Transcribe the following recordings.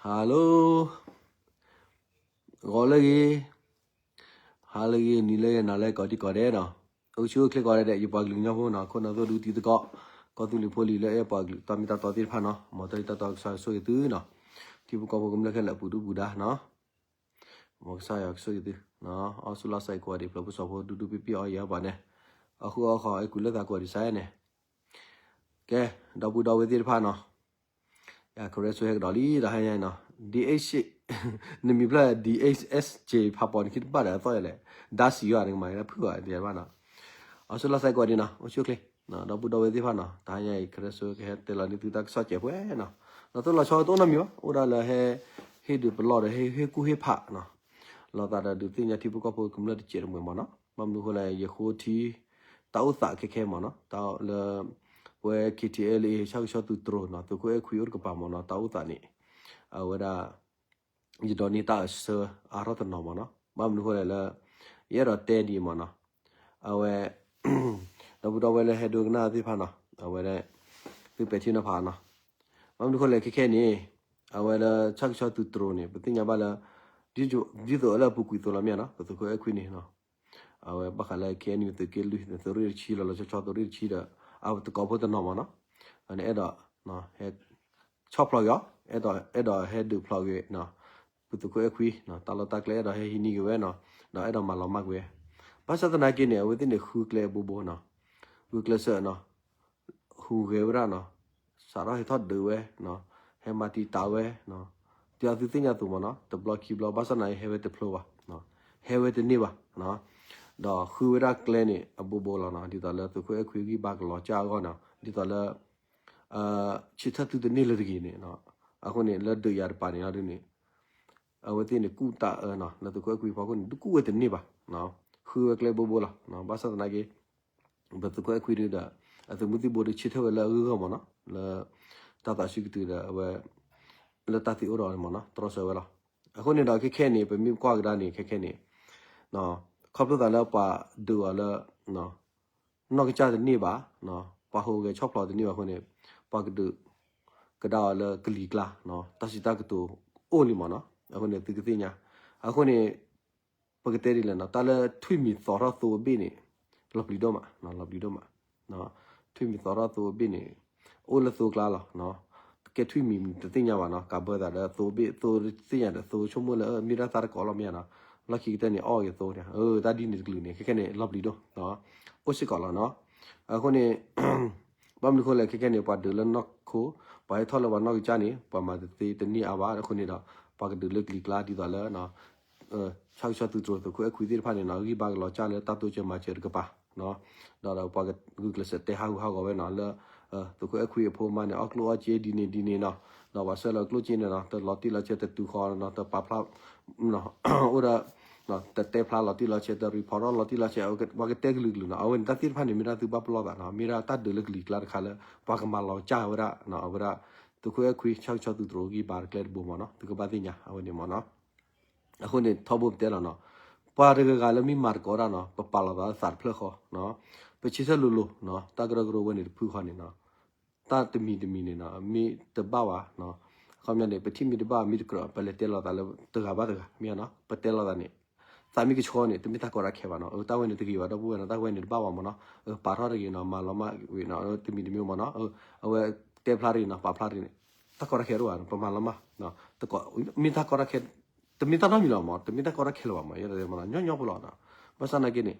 Hello, ဂီၤလၢဂ့ၤ, ဟါလၢဂ့ၤ, နံၤလၢဂ့ၤ, နၤလၢဂ့ၤ ကိးဒံကိးဒဲးနီၤ, အိၣ်ဆူၣ်အိၣ်ချ့ကိးဂၤဒဲး ယပှၤကလုာ်ကညီဖိနီၤ, ခိၣ်နၢ်သိၣ်ဒူတံၤသကိး, ကီၢ်သူလ့ၤဖိလံၤလၢအဲၣ်ပှၤကလုာ် တၢ်မ့ၢ်တၢ်တီသ့ၣ်တဖၣ်နီၤ, မ်တၢ်လံၣ်တၢ်တီကစၢ်ယွၤကဆိၣ်ဂ့ၤသုနီၤ, ထံဖိကီၢ်ဖိကမျၢၢ်ခဲလၢာ် ပူၤဒူပူၤဒါနီၤ, မ်ကစၢ်ယွၤကဆိၣ်ဂ့ၤသု, အီၣ်ဆူၣ်လီၤစဲးကိးဂၤဒဲး ဖျၢၣ်ဖိစီၤဖိ ဒူဒူပံပံ အီၣ်ယဲၢ်ပှၤန့ၣ်, အဃိအဃိ အဲၣ်ကူးလၢသးကိးဂၤဒဲးစဲးန့ၣ်, ကဲ, ဒီပုၢ်ဒီဝဲၢ်သ့ၣ်တဖၣ်နီၤ, ယ Karen ဆိဟဲကဒီးလံ တဟါညါအံၤနီၤ, DH, နမံၤဖျၢၣ် DHSJ ဖးပီၤန့ၣ် ခံတဘၣ်ဒီးအသီၣ်ယဲလဲၣ်, ဒါစံးယွၤန့ၣ် ကမၤလၢဖုၣ်အီၤဒံးဘၣ်နီၤ, အီၣ်ဆူၣ်လီၤစဲးကိးဂၤဒဲးနီၤ, အိၣ်ဆူၣ်အိၣ်ချ့, ဒီပုၢ်ဒီဝဲၢ်သ့ၣ်တဖၣ်နီၤ, တဟါညါအံၤ Karen ဆိကဟဲတဲလီၤန့ၢ်သုတၢ်ကစီၣ်စဲးပှဲၤနီၤ, ဒီးသိၣ်လီၤဆီတအိၣ်နီတမံၤဘၣ်, အိၣ်ဒၣ်လၢဟဲ, ဟ့ၣ်ဒုးပလီၢ်ဒီး ဟ့ၣ်ကူၣ်ဟ့ၣ်ဖးနီၤ, လီၤသးဒီးဒုးသ့ၣ်ညါထံဖိကီၢ်ဖိကမျၢၢ်တစဲးတမှဲၤမ့ၢ်နီၤ, ဘၣ်မနုၤဃိလဲၣ် ယဃိထံ တၢ်အိၣ်သးခဲခဲမ့ၢ်နီၤ, တၢ်လၢ ပဝဲ KTLA ဆၣ်ကဆီသုးတြိၤနီၤ, သုးခိၣ်အဲၣ်ခွံအိၣ်တကပၤမ့ၢ်နီၤ, တၢ်အိၣ်သးန့ၣ်, အဝဲဒၣ် ယဒိးန့ၢ်တၢ်အဆၢအါထီၣ်တနီၤမ့ၢ်နီၤ, ဘၣ်မနုၤဃိလဲၣ်လၢ ယအဲၣ်ဒိးတဲဒ်အံၤမ့ၢ်နီၤ, အဝဲ ဒီပုၢ်ဒီဝဲၢ်လၢဟဲဒိကနၣ်သ့ၣ်တဖၣ်နီၤ, အဝဲဒၣ် သုပဲာ်ထံနီၤဖးနီၤ, ဘၣ်မနုၤဃိလဲၣ်ခဲခဲန့ၣ်, အဝဲလၢဆၣ်ကဆီသုးတြိၤန့ၣ် ပသ့ၣ်ညါဘၣ်လၢ ဒ်သိးလၢအပူၤကွံာ်သိးလီၤမ့ၢ်နီၤ, ပသုးခိၣ်အဲၣ်ခွံန့ၣ်နီၤ, အဝဲဘၣ်ဃးလၢ KNU သုးက့လွံၢ် သုးရ့ၣ်တဆံလီၤလီၤဆီဆီ သုးရ့ၣ်တဆံဒီး အတကိးဖိတနီၤမ့ၢ်နီၤ, န့ၣ်အဲၣ်ဒိး ဟဲ ဆီၣ်ဖျိးက့ၤအီၤ, အဲၣ်ဒိး အဲၣ်ဒိးဟဲဒုးဖျိးက့ၤ ပသုးခိၣ်အဲၣ်ခွံ, တၢ်လီၢ်တၢ်ကျဲအဲၣ်ဒိးဟဲဟံးန့ၢ်က့ၤဝဲနီၤ, ဒီးအဲၣ်ဒိးမၤလီၤမၢ်က့ၤဝဲ, ဘၣ်ဆၣ်သနာ်က့န့ၣ် အဝဲသ့ၣ်န့ၣ်ဃုကျဲအဘိဘိနီၤ, ဂုာ်ကျဲးစၢးနီၤ, ဟူးဂဲၤဝဲဒၣ်နီၤ, စးထီၣ်ဟဲထီၣ်ဒုးဝဲ, ဟဲမၤတံာ်တာ်ဝဲ, ဒ်အသုသ့ၣ်ညါအသိးမ့ၢ်နီၤ, တဘျီခံဘျီ ဘၣ်ဆၣ်သနာ်က့ ဟဲဝဲတဖျိဘၣ်, ဟဲဝဲတန့ၢ်ဘၣ်, ဒီးဃုဝဲဒၣ်ကျဲန့ၣ် အဘိဘိလီၤနီၤ, ဒ်သိးလၢသုးခိၣ်အဲၣ်ခွံဂံၢ်ဘါကလီၤကၢ်အဂီၢ်နီၤ, ဒ်သိးလၢ ဆၢထၢၣ်သုတန့ၢ်လၢတဂ့ၤန့ၣ်, အဃိန့ၣ် လၢဒုးယၤတပၤန့ၣ်ဒ်န့ၣ်, အဝဲသ့ၣ်န့ၣ်ကူၣ်တၢ်အၢနီၤ, လၢသုးခိၣ်အဲၣ်ခွံဖီခိၣ်န့ၣ် တကူၣ်ဝဲတန့ၢ်ဘၣ်, ဃုဝဲကျဲဘိဘိလီၤ, ဘၣ်ဆၣ်သနာ်က့ ပသုးခိၣ်အဲၣ်ခွံဒုဒီး အသုးမုၢ်သံၣ်ဘိဒီးဆၢထၢၣ်ဝဲလၢအဂၢၢ်ဂၢၢ်မ့ၢ်နီၤ, လၢ တၢ်သးဆူၣ်ကတုၤဒီးအဝဲ လၢတၢ်သံအိၣ်ဒီးမ့ၢ်နီၤ တြီဆၢဝဲလီၤ. အဃိန့ၣ်ဒီးခဲခဲန့ၣ် ပမ့ၢ်ကွၢ်ကဒါန့ၣ် ခဲခဲန့ၣ် ခီဖျိသးလၢပှၤဒုးအီၤလၢ နီၢ်ကစၢ်တန့ၢ်ဘၣ်, ပှၤဟူးဂဲၤဆီၣ်ဖျိးတန့ၢ်ဘၣ်အဃိန့ၣ် ပှၤကဒုးကဒါအီၤလၢကလံၤကျါ, တၢ်စံးတၢ်ကတိၤအိၣ်လံမ့ၢ်နီၤ. အဃိန့ၣ် သုကသ့ၣ်ညါ, အဃိန့ၣ် ပကတဲဒ်လဲၣ်နီၤ, တၢ်လၢထွံၣ်မံၤသီထီၣ်သိအဘ့ၣ်န့ၣ် လီၤပျံၤဒိၣ်မး, လီၤပျံၤဒိၣ်မး, ထွံၣ်မံၤသီထီၣ်သိအဘ့ၣ်န့ၣ် အိၣ်လၢသိကျါလီၤ. ကဲထွံၣ်မံၤတသ့ၣ်ညါဘၣ်နီၤ, ကးဘၢသးဒီးသိအဘ့ၣ်, သိတသ့ၣ်ညါဒီးသိဆိကမိၣ်လၢမ့ၢ်ဒၣ်သးတကိးလီၤမ့ၢ်ဧါနီၤ, လီၢ်ခံကတၢၢ်န့ၣ် အီၣ်က့ၤသိန့ၣ်, တၢ်ဒ်န့ၣ်တကလုာ်န့ၣ် ခဲခဲန့ၣ် လီၤပျံၤဒိၣ် အိၣ်စ့ၢ်ကီးလီၤနီၤ. အဃိန့ၣ် ဘၣ်မနုၤအဃိလဲၣ် ခဲခဲန့ၣ် ပှၤဒုးလၢနီၢ်ခိ, ပှၤဟဲထီၣ်လၢပှၤနီၢ်ကစၢ်န့ၣ် ပှၤမၤတသ့တန့ၢ်အါဘၣ်. အဃိန့ၣ်ဒီး ပှၤကဒုးလၢကလံၤကျါဒ်သိးလၢ ဆၣ်ကဆီသုးတြိၤသုးခိၣ်အဲၣ်ခွံသ့ၣ်တဖၣ်န့ၣ်နီၤ, ဂံၢ်ဘါကလီၤကၢ်လၢတၢ်တိစၢၤမၤစၢၤတကပၤ, ဒီးပှၤဂုာ်ကျဲးစၢးတဲဟးဂူာ်ဟးဂီၤဝဲနီၤ လၢ သုးခိၣ်အဲၣ်ခွံအဖိအမါန့ၣ် အီၣ်ကျိၣ်အီၣ်စ့ဒ်န့ၣ်ဒ်န့ၣ်နီၤ, ဒီးပှၤဆှၢလီၤကျိၣ်စ့န့ၣ်နီၤ တလီၤတံၢ်လီၤဆဲးတတုၤဃီနီၤ, တပာ်ဖျါ အိၣ်ဒီး တတဲဖျါလီၤတံၢ်လီၤဆဲး တreportထီၣ်လီၤတံၢ်လီၤဆဲး ပှၤကတဲကလုာ်ကလုာ်နီၤ. အဝဲန့ၣ်တၢ်သ့ၣ်တဖၣ်န့ၣ် မ့ၢ်ဒၣ်သုဘၣ်ပလီၢ်သးနီၤ, မ့ၢ်ဒၣ်တၢ်ဒုးလၢကလံၤကျါတခါလၢ ပှၤကမၤလီၤကၢ်ဝဲဒၣ် အဝဲဒၣ် သုးခိၣ်အဲၣ်ခွံဆၣ်ကဆီသုးတြိၤဂံၢ်ဘါတကျဲတဘိမ့ၢ်နီၤ, သုကဘၣ်သ့ၣ်ညါအဝဲန့ၣ်မ့ၢ်နီၤ. အဃိန့ၣ် ထီဘိပတဲလီၤနီၤ, ပှၤတဂၤဂၤလၢမ့ၢ်မၤသကိးတၢ်နီၤ ပပာ်လီၤသးလၢသးတဖျၢၣ်ဃီ, ပဆၢထၢၣ်လိၤလိၤနီၤ, တၢ်ကရၢကရိဝဲန့ၣ်တဖုဃီန့ၣ်နီၤ တၢ်တမံၤတမံၤန့ၣ်နီၤ မ့ၢ်တဘၣ်ဝဲ, အခီပညီန့ၣ် ပထံၣ်မ့ၢ်တဘၣ်မ့ၢ်တကြၢး ပလဲၤတဲလီၤသးလၢတဂၤဘၣ်တဂၤ မ့ၢ်ဧါနီၤ, ပတဲလီၤသးန့ၣ် သးမ့ၢ်ကဆှီန့ၣ် တမ့ၢ်တၢ်ကီတၢ်ခဲဘၣ်နီၤ, တၢ်ဝဲန့ၣ်တဂ့ၤဘၣ် ဒီပုၢ်ဝဲၢ်နီၤ, တၢ်ဝဲန့ၣ်တဘၣ်ဝဲမ့ၢ်နီၤ, ပာ်ထီၣ်တဂ့ၤနီၤ မၤလီၤမၢ်ဝံၤနီၤ တမံၤတမံၤမ့ၢ်နီၤ, အဝဲတဲဖျါတဂ့ၤနီၤ ပာ်ဖျါတဂ့ၤန့ၣ် တၢ်ကီတၢ်ခဲတအိၣ်ဘၣ် ပမၤလီၤမၢ် တကိး မ့ၢ်တၢ်ကီတၢ်ခဲ တမ့ၢ်တၢ်နီတမံၤလီၤမ့ၢ် တမ့ၢ်တၢ်ကီတၢ်ခဲလၢၤဘၣ်မ့ၢ် ယဲဒၣ်မ့ၢ်နီၤ ညီညီဖိလီၤနီၤ. ဘၣ်ဆၣ်သနာ်က့န့ၣ်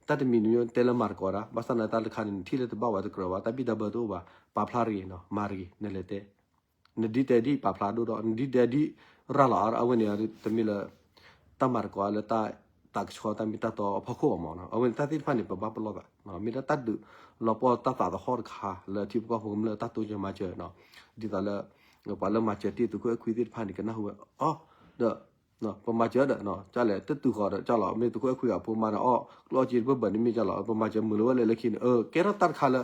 တၢ်တမံၤတမံၤတဲလၢမၤသကိးတၢ် ဘၣ်ဆၣ်သနာ်က့တၢ်တခါန့ၣ် နထံၣ်လၢတဘၣ်ဝဲတကြၢးဘၣ် တၢ်ဘံၣ်တၢ်ဘၢတအိၣ်ဘၣ် ပာ်ဖျါတဂ့ၤနီၤ မၤတဂ့ၤ နလဲၤတဲ နဒ်တဲဒ်ပာ်ဖျါဒိၣ်ဒီး နဒ်တဲဒ်ရၤလီၤအါ အဝဲန့ၣ် တမ့ၢ်လၢ တၢ်မၤသကိးလၢတၢ် တၢ်ကဆှီတၢ်မ့ၢ်တၢ်တီအဖီခိၣ်ဘၣ်မ့ၢ်နီၤ. အဝဲန့ၣ်တၢ်သ့ၣ်တဖၣ်န့ၣ် ပဘၣ်ပလီၢ်သး မ့ၢ်ဒၣ်တၢ်ဒုးလီၤပှီၢ်တၢ်သးသဟီၣ်တခါလၢထံဖိကီၢ်ဖိကမျၢၢ်တၢ်တိစၢၤမၤစၢၤနီၤ. ဒ်သိးလၢ ပှၤလၢမၤစၢၤတ့ၢ်သုးခိၣ်အဲၣ်ခွံသ့ၣ်တဖၣ်န့ၣ် ကနၢ်ဟူဝဲအီၤ ဒီး ပမၤစၢၤဒီး ကလဲၣ် တတုၤဃီၤဒီး ကလီၤ မ့ၢ်သုးခိၣ်အဲၣ်ခွံအဖိမါန့ၣ် အီၣ်ကျိၣ်အီၣ်စ့တဘၢၣ်ဘၢၣ်န့ၣ်မ့ၢ်ကလီၤ ပမၤစၢၤမုာ်လီၤဝဲလဲၣ်လၢခံန့ၣ် ကဲထီၣ်တၢ်တခါလၢ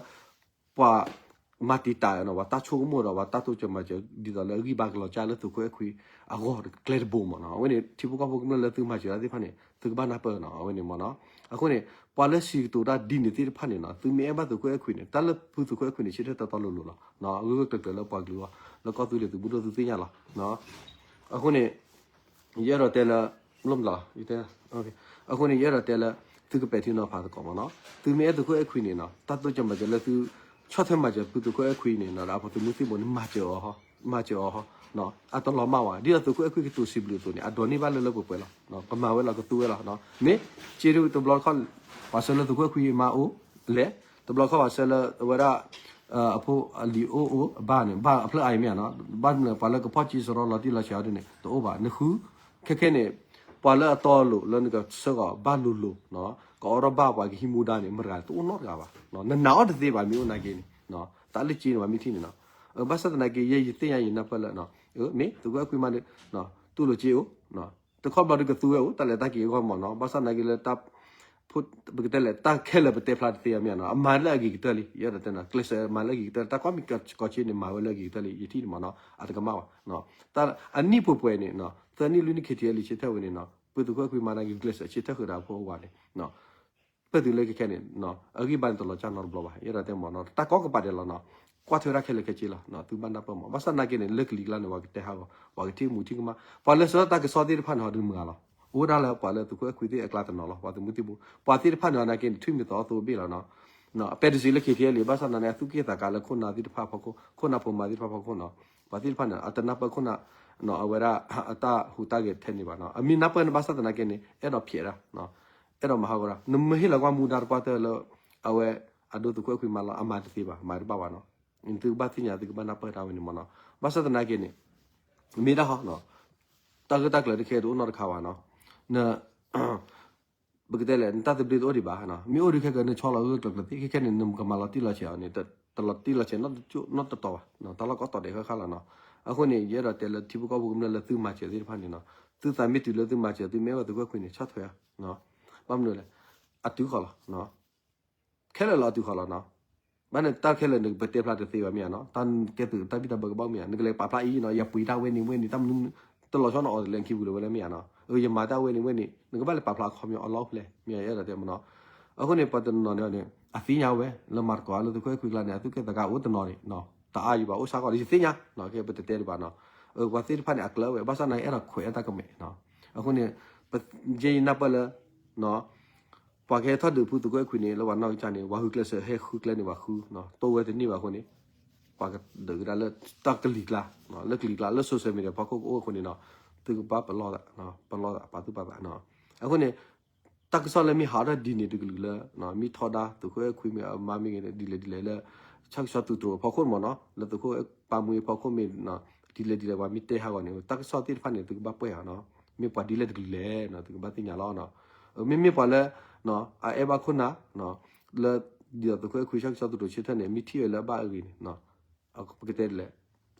ပှၤမၤတံာ်တာ်နီၤ ပှၤတၢ်ဆိကမိၣ်ဒီး ပှၤတၢ်တိစၢၤမၤစၢၤ ဒ်သိးလၢအဂံၢ်ဘါကလီၤကၢ်လၢသုးခိၣ်အဲၣ်ခွံအဂီၢ်တကျဲတဘိမ့ၢ်နီၤ. အဝဲန့ၣ် ထံဖိကီၢ်ဖိကမျၢၢ်လၢသုမၤစၢၤတၢ်သ့ၣ်တဖၣ်န့ၣ် သုကဘၣ်နၢ်ပၢၢ်နီၤ အဝဲန့ၣ်မ့ၢ်နီၤ. အဃိန့ၣ် ပှၤလၢစံးကတိၤတၢ်ဒ်န့ၣ်သ့ၣ်တဖၣ်န့ၣ်နီၤ သုမ့ၢ်အဲၣ်ဘၣ်သုးခိၣ်အဲၣ်ခွံန့ၣ် တၢ်လၢဖုသုးခိၣ်အဲၣ်ခွံန့ၣ် ဆၢထၢၣ်တီတီလိၤလိၤလီၤ. အဂ့ၢ်ဂ့ၢ်ကျၢၤကျၢၤလၢပှၤကလုာ်အဂီၢ် လၢကီၢ်သူလ့ၤသုးမုၢ်ဒိၣ်သုသ့ၣ်ညါလီၤ. အဃိန့ၣ် ယအဲၣ်ဒိးတဲလၢ လီၤ အဃိန့ၣ် ယအဲၣ်ဒိးတဲလၢ သုကပဲာ်ထံနီၤဖးသကိးမ့ၢ်နီၤ. သုမ့ၢ်အဲၣ်သုးခိၣ်အဲၣ်ခွံန့ၣ်နီၤ တၢ်တိစၢၤမၤစၢၤလၢသု ဆီၣ်ထွဲမၤစၢၤဖုသုးခိၣ်အဲၣ်ခွံန့ၣ်နီၤ ဒီးအပှၤသုးမုၢ်သံၣ်ဘိန့ၣ် မၤစၢၤအီၤ, မၤစၢၤအီၤ, အတလီၤမၢ်ဝဲ ဒ်သိးသုးခိၣ်အဲၣ်ခွံကတိၤစံးဘျုးအသိးန့ၣ် အဒိးန့ၢ်ဘၣ်လၢလၢပှဲၤပှဲၤလီၤ. ကမၤဝဲလီၤ ကသူဝဲလီၤ. မ့ၢ်စ့တဘျီတခီၣ် ပှၤဆှၢလၢသုးခိၣ်အဲၣ်ခွံမါအိၣ်လဲၣ်, တဘျီတခီၣ်ပှၤဆှၢလၢအဝဲဒၣ် အဖိအလံၤအိၣ်အိၣ်အဘၣ်န့ၣ် ဘၣ်အဖျၢၣ်အါအံၤမ့ၢ်ဧါနီၤ. ဘၣ်မနုၤပှၤလၢကဖီၣ်က့စရီလီၤတံၢ်လီၤဆဲးအီၤဒ်န့ၣ် တအိၣ်ဘၣ်. နဃု ခဲခဲန့ၣ် ပှၤလၢအတီအလိၤလၢနကဆှၢကီးဘၣ်လိၤလိၤ, ကအိးထီၣ်ဘၣ်ပှၤကဟံးမူဒါန့ၣ် မတၤတအိၣ်နီတဂၤဘၣ်. နနာ်အီၤတသ့ဘၣ် မ့ၢ်အိၣ်နာ်က့န့ၣ် တၢ်လၢက့န့ၣ် ပှၤမ့ၢ်ထံၣ်န့ၣ်နီၤ. ဘၣ်ဆၣ်သနာ်က့ ယဲယသ့ၣ်ညါယနၢ်ပၢၢ်လၢ မ့ၢ်သုးခိၣ်အဲၣ်ခွံမါဒီး တူၢ်လိာ်က့အိၣ် တခီဘျီဒုးကသူဝဲအိၣ် တၢ်လဲၤတၢ်က့ၤအဂီၢ်မ့ၢ်နီၤ. ဘၣ်ဆၣ်သနာ်က့လၢ ပကတဲလဲၣ် တၢ်ခဲလၢာ်ပတဲဖျါတသ့အီၤမ့ၢ်နီၤ. အမၤလၢအဂ့ၤကတၢၢ်လံ ယအဲၣ်ဒိးတဲနီၤ. ကျဲးစၢးမၤလၢအဂ့ၤကတၢၢ် တၢ်ကီမံၤကီးစ့န့ၣ် မၤဝဲလၢအဂ့ၤကတၢၢ်လံ ယထံၣ်န့ၣ်မ့ၢ်နီၤ အတကမၣ်ဘၣ်. အနံၣ်ပှဲၤပှဲၤန့ၣ် သၢနံၣ်လွံၢ်နံၣ် ခ့ထံအဲလံ ဆၢထၢၣ်ဝဲန့ၣ်နီၤ ပသုးခိၣ်အဲၣ်ခွံမါနာ်က့ ကျဲးစၢးဆၢထၢၣ်ဃုာ်ဒီးဖိအဝၤန့ၣ် ပသုးလၢခဲခဲန့ၣ် အဂံၢ်ဘါန့ၣ်တလီၤကၢ်နီတဘျီဘၣ် ယအဲၣ်ဒိးတဲမ့ၢ်နီၤ. တၢ်ကီကပၤဒဲးလီၤနီၤ ကွၢ်ထွဲတၢ်ခဲလၢာ်ခဲဆ့လီၤ သုဘၣ်နၢ်ပၢၢ်မ့ၢ်. ဘၣ်ဆၣ်သနာ်က့န့ၣ် လၢကလံၤကျါန့ၣ် ပှၤကတဲဟးဂီၤ ပှၤကထံၣ်မူထံၣ်ကမၣ် ပှၤလၢဆှၢတၢ်ကစီၣ်သ့ၣ်တဖၣ်န့ၣ် ဟီဒုးမုာ်ဂၤလီၤ. အိၣ်ဝဲဒၣ်လၢပှၤလၢသုးခိၣ်အဲၣ်ခွံသ့ၣ်အကျါတနီၤလီၤ ပှၤသုးမုၢ်သံၣ်ဘိ ပှၤသ့ၣ်တဖၣ်န့ၣ်နာ်က့န့ၣ် ထွံၣ်မံၤသီအီၤသိဘ့ၣ်လီၤနီၤ. ပဲတစံးလၢ ခ့ထံအဲလံ ဘၣ်ဆၣ်သနာ်က့ အသူၣ်က့ၣ်သးကါလၢခိၣ်နၢ်သ့ၣ်တဖၣ်အဖီခိၣ် ခိၣ်နၢ်ဖိမါသ့ၣ်တဖၣ်အဖီခိၣ်နီၤ ပှၤသ့ၣ်တဖၣ်န့ၣ် အတနၢ်ပၢၢ်ခိၣ်နၢ် အဝဲဒၣ်အတၢ်ဟူးတၢ်ဂဲၤထဲန့ၣ်ဘၣ်နီၤ. အမ့ၢ်နၢ်ပၢၢ်န့ၣ် ဘၣ်ဆၣ်သနာ်က့န့ၣ် အဲၣ်ဒိးဖျဲးဒၣ် အဲၣ်ဒိးမၤဟးဂီၤဒၣ် နမ့ၢ်ဟ့ၣ်လီၤကွၢ်မူဒါတပှၢ်တၢၢ်လၢ အဝဲအဒိသုးခိၣ်အဲၣ်ခွံမါလီၤ အမၤတသ့ဘၣ် မၤတဘၣ်ဘၣ်နီၤ. သုကဘၣ်သ့ၣ်ညါ သုကဘၣ်နၢ်ပၢၢ်တၢ်ဝဲန့ၣ်မ့ၢ်နီၤ. ဘၣ်ဆၣ်သနာ်က့န့ၣ် မ့ၢ်ဒၣ်ဟီ တၢ်ဂ့ၢ်တၢ်ကျၢၤတခဲတအိၣ်နီတခါဘၣ်နီၤ. န ပကတဲလဲၣ် နတၢ်သဘျ့တအိၣ်ဒံးဘၣ်နီၤ. မ့ၢ်အိၣ်ဒံးခဲကနၢ်ဆီလီၤဂ့ၢ်ကျၢၤကျၢၤသ့ ခဲခဲန့ၣ် နကမၤလီၤတံၢ်လီၤဆဲးအီၤန့ၣ် တလီၤတံၢ်လီၤဆဲးနီတတီၤဘၣ် တၢ်လီၢ်ကီတီၤဒဲးဃၣ်ဃၣ်လီၤနီၤ. အဃိန့ၣ် ယအဲၣ်ဒိးတဲလၢထံဖိကီၢ်ဖိကမျၢၢ်လၢသုမၤစၢၤသ့ၣ်တဖၣ်န့ၣ်နီၤ သုသးမ့ၢ်တုၤလၢသုမၤစၢၤ သုမ့ၢ်အဲၣ်ဘၣ်သုးခိၣ်အဲၣ်ခွံန့ၣ် ဆီၣ်ထွဲဧါ. ဘၣ်မနုၤလဲၣ် အတုၤဃီၤလီၤ ခဲလၢာ်လီၤအတုၤဃီၤလီၤနီၤ. ဘၣ်န့ၣ်တၢ်ခဲလၢာ်နကပတဲဖျါတသ့ဘၣ်မ့ၢ်ဧါနီၤ. တၢ်ကဲသုးတၢ်ဘံၣ်တၢ်ဘၢကဘၣ်မ့ၢ်ဧါ နကလဲၤပာ်ဖျါအံၤနီၤ ယပှ့ၤတၢ်ဝဲန့ၣ်ဝဲန့ၣ် တၢ်မနုၤ တလီၤဆီနီၤအီၤတလဲၤခံပူၤလၢၤဝဲလၢမ့ၢ်ဧါနီၤ. ယမၤတၢ်ဝဲန့ၣ်ဝဲန့ၣ် နကဘၣ်လဲၤပာ်ဖျါအခီပညီအလီၢ်ဖဲလဲၣ် မ့ၢ်ဧါ ယအဲၣ်ဒိးတဲမ့ၢ်နီၤ. အဃိန့ၣ် ပှၤတနီၤန့ၣ် အသ့ၣ်ညါဝဲ လၢမၤသကိးလၢသုးခိၣ်အဲၣ်ခွံကျါန့ၣ် အသူၣ်က့ၣ်သးကါအိၣ်တနီၤန့ၣ် တအါယံၤဘၣ် အိၣ်ဆါကီးဒီး ယသ့ၣ်ညါ ကဲပတတဲဒံးဘၣ်နီၤ. ပှၤသ့ၣ်တဖၣ်န့ၣ် အကျၢၤဝဲ ဘၣ်ဆၣ်သနာ်က့ အဲၣ်ဒိးခွဲးအတၢ်ကမဲာ်. အဃိန့ၣ် ယဲယနၢ်ပၢၢ်လၢ ပှၤကဟဲထီၣ်ဒုးဖုသုးခိၣ်အဲၣ်ခွံန့ၣ် လၢပှၤနီၢ်ကစၢ်န့ၣ် ပှၤဃုကျဲးစၢးဟဲဃုကျဲန့ၣ် ပှၤဃု တိၢ်ဝဲတန့ၢ်ဘၣ်အဃိန့ၣ် ပှၤကဒုးကဒါလၢတၢ်ကလံၤကျါ လၢကလံၤကျါ လၢ social media ဖီခိၣ်ကအိၣ်အဃိန့ၣ်နီၤ သုကဘၣ်ပလီၢ်သး ပလီၢ်သး ပာ်သူၣ်ပာ်သးနီၤ. အဃိန့ၣ် တၢ်ကစီၣ်လၢမ့ၢ်ဟးထီၣ်ဒ်န့ၣ်တကလုာ်လၢ မ့ၢ်ထီဒါသုးခိၣ်အဲၣ်ခွံမ့ၢ်အမါမ့ၢ်ဂ့ၤ ဒ်လဲၣ်ဒ်လဲၣ်လၢ ဆၣ်ကဆီသုးတြိၤအဖီခိၣ်မ့ၢ်နီၤ လၢသုးခိၣ်ပာ်မူအဖီခိၣ်မ့ၢ် ဒ်လဲၣ်ဒ်လဲၣ် ပှၤမ့ၢ်တဲဟးဂီၤန့ၣ် တၢ်ကစီၣ်သ့ၣ်တဖၣ်န့ၣ် သုကဘၣ်ပှဲၤဧါနီၤ. မ့ၢ်ပှၤဒ်လဲၣ်တကလုာ်လဲၣ် သုကဘၣ်သ့ၣ်ညါလီၤ. မ့မ့ၢ်ပှၤလၢ အအဲၣ်ဘၣ်ခိၣ်နၢ် လၢ ဒ်သိးသုးခိၣ်အဲၣ်ခွံဆၣ်ကဆီသုးတြိၤဆၢထၢၣ်န့ၣ် မ့ၢ်ထံၣ်ဝဲလၢအဘၣ်အဂ့ၤန့ၣ် ပကတဲလဲၣ်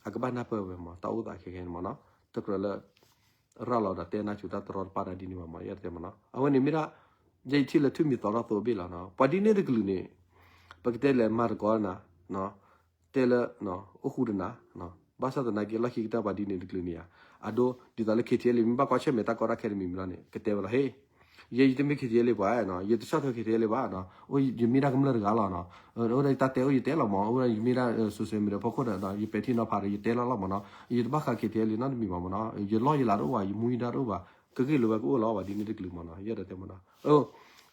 အကဘၣ်နၢ်ပၢၢ်ဝဲမ့ၢ် တၢ်အိၣ်သးခဲခဲန့ၣ်မ့ၢ်နီၤ တကြၢးလၢ ရၤလီၤဒီးတဲနၢ်စူၤတၢ်တရီတပါဒ်န့ၣ်ဘၣ်မ့ၢ် ယတဲမ့ၢ်နီၤ အဝဲန့ၣ်မ့ၢ်ဒၣ် ယဲယထံၣ်လၢထွံၣ်မံၤသီထီၣ်သိဘ့ၣ်လီၤနီၤ ပှၤဒ်န့ၣ်တကလုာ်န့ၣ် ပကတဲလဲၣ်မၤသကိးနၤ တဲလၢ အိၣ်ဃူတနၤ ဘၣ်ဆၣ်သနာ်က့လီၢ်ခံကတၢၢ်ပှၤဒ်န့ၣ်တကလုာ်န့ၣ်ဧါ အဒိ ဒ်သိးလၢ ခ့ထံအဲလ့ မ့ၢ်ဘၣ်ကွၢ်ဆၢၣ်မဲာ်တၢ်ကီတၢ်ခဲတမံၤမံၤလီၤန့ၣ် ကတဲဝဲလီၤ ဟ့ၣ် ယဲယတမ့ၢ် ခ့ထံအဲလ့ ပှၤနီၤ ယတဆီၣ်ထွဲ ခ့ထံအဲလ့ ဘၣ်နီၤ အိၣ်ယမ့ၢ်ဒၣ်ကမျၢၢ်တဂၤလီၤနီၤ အိၣ်ဒၣ်ယတၢ်တဲအိၣ်ယတဲလီၤမး အိၣ်ဒၣ်ယမ့ၢ်ဒၣ် social media ဖီခိၣ်ဒီး ယပဲာ်ထံနီၤဖးဒီး ယတဲလီၤလီၤမးနီၤ ယတဘၣ်ဃး ခ့ထံအဲလ့ နီတမံၤဘၣ်မးနီၤ ယလီၢ်ယလၤတအိၣ်ဘၣ် ယမူယဒါတအိၣ်ဘၣ် ကဂ့ၢ်လိာ်ဝဲကအိၣ်လီၤ ပှၤဒ်န့ၣ်တကလုာ်မးနီၤ ယအဲၣ်ဒိးတဲမးနီၤ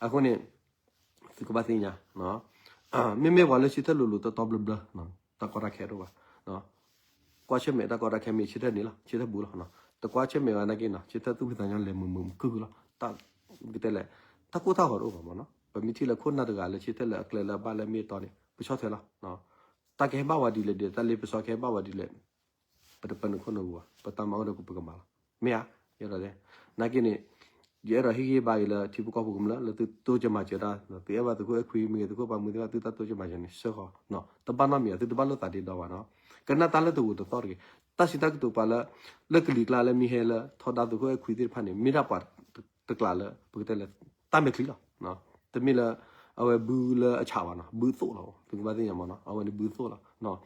အဃိန့ၣ် သုကဘၣ်သ့ၣ်ညါ မ့မ့ၢ်ပှၤလၢဆၢထၢၣ်လိၤလိၤတီတီဘျၢဘျၢ တၢ်ကီတၢ်ခဲတအိၣ်ဘၣ် ကွၢ်ဆၢၣ်မဲာ်တၢ်ကီတၢ်ခဲမ့ၢ်ဆၢထၢၣ်န့ၣ်လီၤ ဆၢထၢၣ်ဘူးလီၤ တကွၢ်ဆၢၣ်မဲာ်ဘၣ်နာ်က့နီၤ ဆၢထၢၣ်သူၣ်ဖှံသးညီလဲၤမုာ်မုာ်ခုၣ်ခုၣ်လီၤ တၢ်ကတဲလဲၣ် တၢ်ကိၢ်တၢ်ဂီၤတအိၣ်ဘၣ်မးနီၤ ပမ့ၢ်ထံၣ်လၢခိၣ်နၢ်တဂၤလၢဆၢထၢၣ်လၢအကျဲလၢအဘၣ်လၢမ့ၢ်အတီန့ၣ် ပဆီၣ်ထွဲလီၤ တၢ်ကဟဲဘၣ်ဝဲဒ်လဲၣ်ဒ်လဲၣ် တၢ်လ့ပစီကဟဲဘၣ်ဝဲဒ်လဲၣ် ပတပၢနုာ်ခိၣ်နၢ်ပူၤဘၣ် ပတၢ်မၤအိၣ်ဒီးပကမၤလီၤ မ့ၢ်ဧါ ယအဲၣ်ဒိးတဲ နာ်က့န့ၣ် ယအဲၣ်ဒိးဟ့ၣ်ဂံၢ်ဘါအံၤလၢထံဖိကီၢ်ဖိကမျၢၢ် လၢသုတိစၢၤမၤစၢၤတၢ် သုအဲၣ်ဘၣ်သုးခိၣ်အဲၣ်ခွံမ့ၢ်ဂ့ၤ သုးခိၣ်ပာ်မူသ့ၣ်တဖၣ် သုတၢ်တိစၢၤမၤစၢၤန့ၣ် စၢဃီ တဘၣ်နီတမံၤ သုတဘၣ်လိာ်သးဒ့ဒီဘၣ်နီၤ ကနၣ်တၢ်လၢတဂိာ်တသီၣ်တဂ့ၤ တၢ်စံးတၢ်ကတိၤပှၤလၢ လၢကလံၤကျါလၢမ့ၢ်ဟဲလၢထီဒါသုးခိၣ်အဲၣ်ခွံသ့ၣ်တဖၣ်န့ၣ် မ့ၢ်ဒၣ်ပှၤတကျးလၢ ပကတဲလၢ တၢ်မဲာ်ချံလီၤ တမ့ၢ်လၢ အဝဲဘုလၢအဆးဘၣ်နီၤ ဘုသိၣ်လီၤ သုကဘၣ်သ့ၣ်ညါမးနီၤ အဝဲန့ၣ်ဘုသိၣ်လီၤ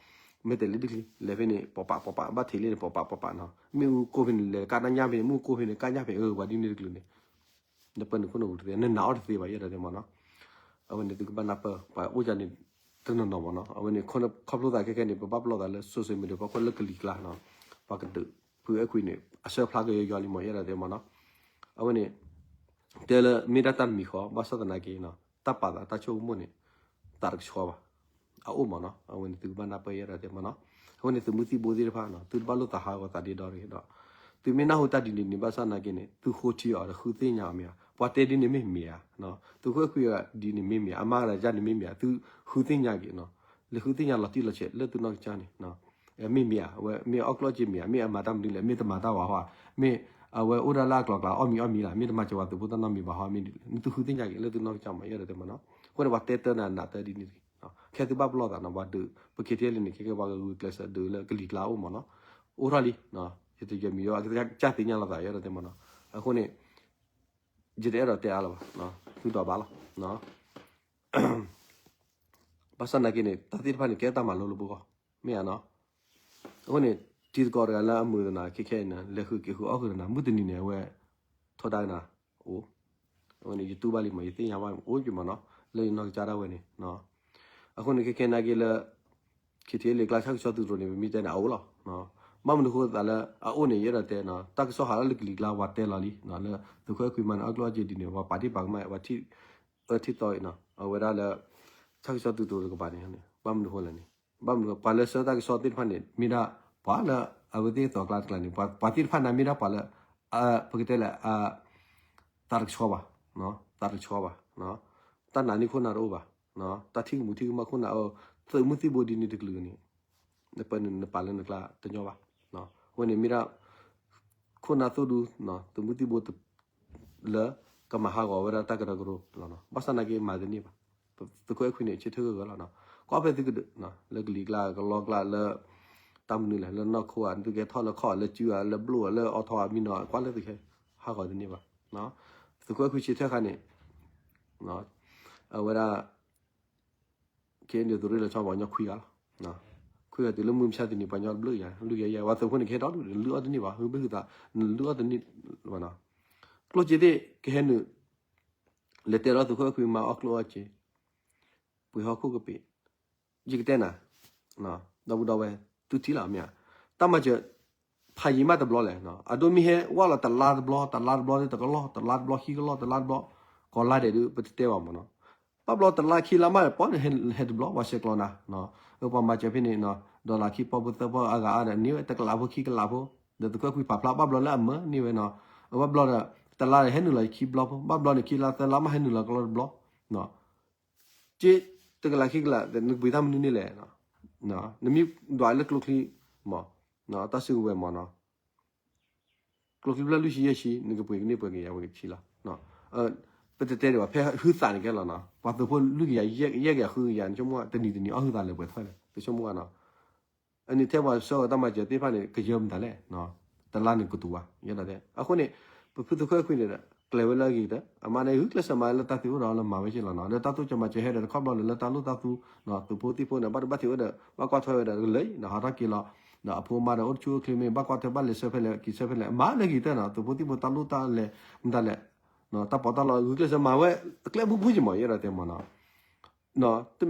မ့ၢ်တဲလံတချံ လဲၤဖဲန့ၣ် ပိာ်ပာ်ပိာ်ပာ် ဘၣ်ထံးလံန့ၣ် ပိာ်ပာ်ပိာ်ပာ်နီၤ မ့ၣ်အူကိၢ်ဖဲန့ၣ် လဲၤကၣ်တၢ်ညၣ်ဖဲန့ၣ် မ့ၣ်အူကိၢ်ဖဲန့ၣ် ကၣ်ညၣ်ဖဲ အၢ ပှၤဒ်န့ၣ်တကလုာ်န့ၣ် နပၢနုာ်ခိၣ်နၢ်ပူၤတသ့ နနာ်အီၤတသ့ဘၣ် ယအဲၣ်ဒိးတဲမးနီၤ အဝဲန့ၣ်သုကဘၣ်နၢ်ပၢၢ် ပှၤအိၣ်ယၤန့ၣ် တနီၤနီၤမးနီၤ အဝဲန့ၣ် ခီဖျိသးခဲခဲန့ၣ် ပဘၣ်ပလီၢ်သးလၢ social media ဖီခိၣ်လၢကလံၤကျါနီၤ ပှၤကဒုး ဖုအဲၣ်ခွံန့ၣ် အဆၢဖျါကယီယီလံမး ယအဲၣ်ဒိးတဲမးနီၤ. အဝဲန့ၣ် တဲလၢမ့ၢ်ဒၣ်တၢ်တမံၤဃီ ဘၣ်ဆၣ်သနာ်က့နီၤ တၢ်ပာ်သးတၢ်ဆိကမိၣ်န့ၣ် သးတကဆှီဘၣ်. အအိၣ်မးနီၤ အဝဲန့ၣ်သုကဘၣ်နၢ်ပၢၢ်ယအဲၣ်ဒိးတဲမးနီၤ. အဝဲန့ၣ်သုးမုၢ်သံၣ်ဘိသ့ၣ်တဖၣ်နီၤ သုတဘၣ်လိၣ်သးဟးဂီၤသးဒ့ဒီတဂ့ၤဒီး သုမ့ၢ်နၢ်ဟူတၢ်ဒ်န့ၣ်န့ၣ် ဘၣ်ဆၣ်သနာ်က့န့ၣ် သုဃိထံအီၤဒီးဃုသ့ၣ်ညါအီၤမ့ၢ်ဧါ. ပှၤတဲဒ်န့ၣ်မ့ၢ်မ့ၢ်ဧါ, သုးခိၣ်အဲၣ်ခွံဒ်န့ၣ်မ့ၢ်မ့ၢ်ဧါ, အမါတဂၤန့ၣ်မ့ၢ်မ့ၢ်ဧါ, သုဃုသ့ၣ်ညါက့ၤနီၤ. လဲၤဃုသ့ၣ်ညါလီၤတံၢ်လီၤဆဲးလၢသုနီၢ်ကစၢ်န့ၣ် မ့ၢ်မ့ၢ်ဧါ, အဝဲမ့ၢ်အီၣ်ကျိၣ်အီၣ်စ့မ့ၢ်ဧါ, မ့ၢ်အမၤတၢ်မနုၤလဲၣ်, မ့ၢ်တမၤတၢ်ဘၣ်ဟီဧါ, မ့ၢ်အဝဲအိၣ်ဒၣ်လၢအကျိၤအကျဲအီၣ်မံၤအီၣ်မံၤလၢ်, မ့ၢ်တမၤစၢၤပှၤသုးဖိတၢ်နီတမံၤဘၣ်ဟီ, မ့ၢ်သုဃုသ့ၣ်ညါက့ၤလၢသုနီၢ်ကစၢ်မး ယအဲၣ်ဒိးတဲမးနီၤ. အဃိန့ၣ် ပှၤတဲတၢ်နၤနးတၢ်ဒ်န့ၣ်တဂ့ၤ, ခဲသုဘၣ်ပလီၢ်သးနီၤ, ပှၤဒုး ပ ခ့ထံလံန့ၣ် ခဲကဲပှၤဂုာ်ကျဲးစၢးဒုးလၢကလံၤကျါအိၣ်မးနီၤ, အိၣ်ထီၣ်လံ, ယတယဲမံၤယိ အကစၢ်သ့ၣ်ညါလီၤသး ယအဲၣ်ဒိးတဲမးနီၤ. အဃိန့ၣ် ယတအဲၣ်ဒိးတဲအါလၢၤဘၣ်, သုဒိးဘၣ်လီၤ. ဘၣ်ဆၣ်သနာ်က့န့ၣ် တၢ်သ့ၣ်တဖၣ်န့ၣ် ကဲတၢ်မၤလိလၢပဂီၢ်, မ့ၢ်ဧါနီၤ. အဃိန့ၣ် ထံသကိးတဂၤလၢအမုာ်သနၤခဲခဲအံၤန့ၣ် လဲၤဃုက့ၤဃုအီၣ်ဃုာ်ဒီးနၤ မုၢ်တနံၤန့ၣ် အဝဲ ထီဒါက့ၤနၤအိၣ်, အဝဲန့ၣ် ယတူၢ်ဘၣ်လံမး, ယသ့ၣ်ညါဘၣ်အိၣ်က့ၤမးနီၤ, လၢယနီၢ်ကစၢ်ဒၣ်ဝဲန့ၣ်. အဃိန့ၣ် ခဲခဲနာ်က့လၢ ခ့ထံလံကျါဆၣ်ကဆီသုးတရိးန့ၣ် ပမ့ၢ်တဲန့ၣ် အအိၣ်လီၤ. ဘၣ်မနုၤဃိသးလၢအအိၣ်န့ၣ် ယအဲၣ်ဒိးတဲနီၤ, တၢ်ကစီၣ်ဟးလၢကလံၤကျါ ပှၤတဲလီၤလံ, လၢသုးခိၣ်အဲၣ်ခွံမၤန့ၣ် အီၣ်ကျိၣ်အီၣ်စ့ဒ်န့ၣ် ပှၤပာ်ဒ့ၣ်ပာ်ကမၣ် ပှၤထံၣ်အၢထံၣ်သီအံၤနီၤ, အဝဲဒၣ်လၢ ဆၣ်ကဆီသုးတရိးတကပၤန့ၣ်, ဘၣ်မနုၤဃိလဲၣ်န့ၣ်, ဘၣ်မနုၤ ပှၤလၢဆှၢတၢ်ကစီၣ်သ့ၣ်တဖၣ်န့ၣ် မ့ၢ်ဒၣ် ပှၤလၢအဝဲသ့ၣ်သိးကျါတကျါန့ၣ် ပှၤသ့ၣ်တဖၣ်န့ၣ် မ့ၢ်ဒၣ်ပှၤလၢ ပကတဲလဲၣ် သးတကဆှီဘၣ်, သးတကဆှီဘၣ်, တၢ်နာ်န့ၢ်ခိၣ်နၢ်တအိၣ်ဘၣ်, တၢ်ထံၣ်ကမူးထံၣ်ကမၣ်ခိၣ်နၢ် သုးမုၢ်သံၣ်ဘိဒ်န့ၣ်တကလုာ်န့ၣ် နပၢနုာ်နပာ်လၢနကျါတညီဘၣ်. အဝဲန့ၣ်မ့ၢ်ဒၣ် ခိၣ်နၢ်သိၣ်ဒူ သုးမုၢ်သံၣ်ဘိ လၢကမၤဟးဂီၤဝဲဒၣ်တၢ်ကရၢကရိလီၤနီၤ. ဘၣ်ဆၣ်သနာ်က့မၤတန့ၢ်ဘၣ်. သုးခိၣ်အဲၣ်ခွံန့ၣ် ဆၢထၢၣ်ဂၢၢ်ဂၢၢ်လီၤနီၤ. ကွၢ်ဖဲသုကဒုး လၢကလံၤကျါ ကလီကျါ လၢ တၢ်မနုၤလဲၣ် လၢနီၢ်ခိဧါ သုကဲထီၣ်လၢခီၣ်ဧါ လၢစုဧါ လၢဘျိဧါ လၢအီထီဧါ မံနီၤ ကွၢ်လၢသုခဲ ဟးဂီၤတန့ၢ်ဘၣ်. သုးခိၣ်အဲၣ်ခွံဆၢထၢၣ်ခါန့ၣ် အဝဲဒၣ် ခဲအံၤန့ၣ်သုးရ့ၣ်လီၤဆီပှၤကညီခွံဂၤလီၤ. ခွံဂၤတုၤလၢမုၢ်မဆါတနံၤ ပှၤကညီတဘျုးယၤ လုၢ်ယၤယဲ ပှၤသုးဖိန့ၣ် ကဟဲဒီဒူၣ် နလုၢ်အီၣ်တန့ၢ်ဘၣ် ဟုဘ့ၣ်ဟုသး နလုၢ်အီၣ်တန့ၢ်ဘၣ်နီၤ. ကျိၣ်စ့သ့ၣ်ကဟဲနုာ် လဲၤတဲဒီးသုးခိၣ်အဲၣ်ခွံမၤအီၣ်ကျိၣ်အီၣ်စ့ ပှ့ၤဟီၣ်ခိၣ်ကပ့ၤ ယကတဲနၤ ဒီပုၢ်ဒီဝဲၢ် သုထံၣ်လီၤမ့ၢ်ဧါ. တၢ်မၤစၢၤ ဖးယံၤမးတဘျီလဲၣ်, အဒိမ့ၢ်ဟဲဝဲလီၤတလါတဘျီ တလါတဘျီ တကလီၢ် တလါတဘျီ ခံကလီၢ် တလါတဘျီ ကိးလါဒဲးဒုး ပတတဲဘၣ်မ့ၢ်နီၤ. ဘၣ်ဘျီတလါခံလါမး ပှၤဟဲတဘျီ ပှၤဆဲးကျိးနၤ ပှၤမၤစၢၤဖဲန့ၣ် ဒီးလၢခံပီၢ်ဖိသၢပီၢ်အဂၤအါဒီး န့ၢ်ဝဲတကလးဖိခံကလးဖိ ဒီးသုးခိၣ်အဲၣ်ခွံပာ်ဖျါ ဘၣ်ဘျီလၢအမၢန့ၢ်ဝဲနီၤ. ဘၣ်ဘျီဒီး တလါဒီးဟဲနုာ်လီၤခံဘျီဖိ ဘၣ်ဘျီန့ၣ် ခံလါသၢလါမး ဟဲနုာ်လီၤကလီတဘျီ က့ တကလးခံကလး နကပှ့ၤတၢ်မနုၤန့ၣ်လဲၣ်. နမ့ၢ်ဒွးလၢကျိချံ မ့ၢ် တၢ်စုကဝဲၤမ့ၢ်နီၤ ကျိချံဖျၢၣ်လွံၢ်ဆံယဲၢ်ဆံ နကပှ့ၤကန့ၢ်ပှဲၤကယၤဝဲကဆံလီၤ. ပတတဲဒံးဘၣ် ဖဲဟုသးန့ၣ်ကဲလီၤနီၤ ပှၤသုးဖိလွံၢ်ကယၤ ယဲၢ်ကယၤဃုကယၤ နဆိကမိၣ်တနံၤတနံၤအီၣ်ဟုသးလၢပှဲၤထီၣ်လဲၣ် ပဆိကမိၣ်နီၤ. အန့ၣ်ထဲပှၤဆှၢအီၤတၢ်မၤစၢၤသ့ၣ်တဖၣ်န့ၣ် ကယၢမတၤလဲၣ် တလါန့ၣ်ကတူၤဘၣ် ယဲဒၣ်တဲ အဃိန့ၣ် ပဖုသုးခိၣ်အဲၣ်ခွံန့ၣ်ဒီး ကျဲၤဝဲလၢအဂ့ၤကတၢၢ် အမါန့ၣ် ဂုာ်ကျဲးစၢးမၤလၢတၢ်သ့အိၣ်ဒီးလၢမၤဝဲက့လီၤနီၤ လၢတၢ်သိၣ်ကီၤမၤစၢၤဟဲဒီးတခီဘျီဒီးလၢတၢ်လိၣ်တၢ်သူ သုးဖိသံၣ်ဖိန့ၣ် ဘၣ်တဘၣ်ထံးဝဲဒီး ဘၣ်ကွၢ်ထွဲဝဲဒီးကလၢာ်နီၤ ဟးထီၣ်က့ၤလီၤ ဒီးအဖိအမါဒီးအိၣ်တဆူၣ်အိၣ်ချ့မ့ၢ် ဘၣ်ကွၢ်ထွဲဘၣ်လဲၤဆှၢဖဲလဲၣ် က့ၤဆှၢဖဲလဲၣ် အမါလၢဂ့ၤကတၢၢ်နီၤ သုးဖိသံၣ်ဖိတၢ်လိၣ်တၢ်လဲၤ မတၤလဲၣ် တၢ်ပီးတၢ်လီ ဂုာ်ကျဲးစၢးမၤဝဲ အကျဲဘူးဘူးက့မး ယဲဒၣ်တဲမးနီၤ